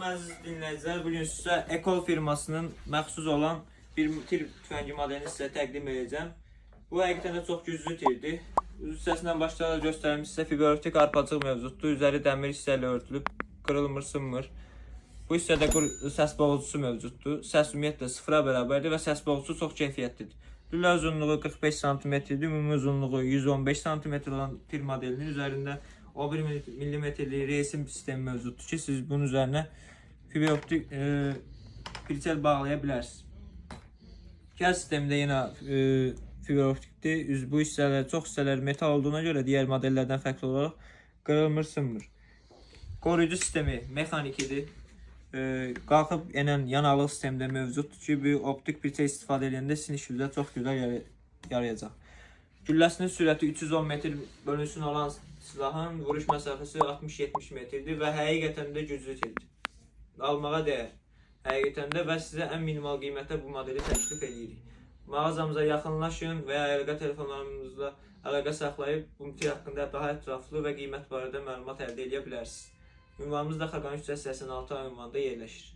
Salam əziz dinləyicilər. Bu gün sizə Ekol firmasının məxsus olan bir tir tüfəngi modelini sizə təqdim edəcəm. Bu həqiqətən də çox güclü tirdir. Üz hissəsindən başlayaraq göstərim sizə fiberoptik arpacıq mövcuddur. Üzəri dəmir hissə ilə örtülüb, qırılmır, sınmır. Bu hissədə səs boğucusu mövcuddur. Səs ümumiyyətlə sıfıra bərabərdir və səs boğucusu çox keyfiyyətlidir. Lülə uzunluğu 45 sm-dir, ümumi uzunluğu 115 sm olan tir modelinin üzərində 11 millimetrlik resim sistemi mövcuddur ki, siz bunun üzərinə fiberoptik pilçəl bağlaya bilərsiniz. Kəl sistemi də yenə fiberoptikdir. Bu hissələr, çox hissələr metal olduğuna görə digər modellərdən fərqli olaraq qırılmır, sınmır. Koruyucu sistemi mexanikidir. Qalxıb enən yanaqlıq sistemi də mövcuddur ki, bu optik pilçə istifadə edəndə sizin işinizə çox gözəl yarayacaq. Gülləsinin sürəti 310 metr bölünsün olan silahın vuruş məsafəsi 60-70 metrdir və həqiqətən də güclü tirdir. Almağa dəyər. Həqiqətən də və sizə ən minimal qiymətə bu modeli təklif edirik. Mağazamıza yaxınlaşın və ya əlaqə telefonlarımızla əlaqə saxlayıb bu tir haqqında daha ətraflı və qiymət barədə məlumat əldə edə bilərsiniz. Ünvanımız da Xaqan 386 ünvanında yerləşir.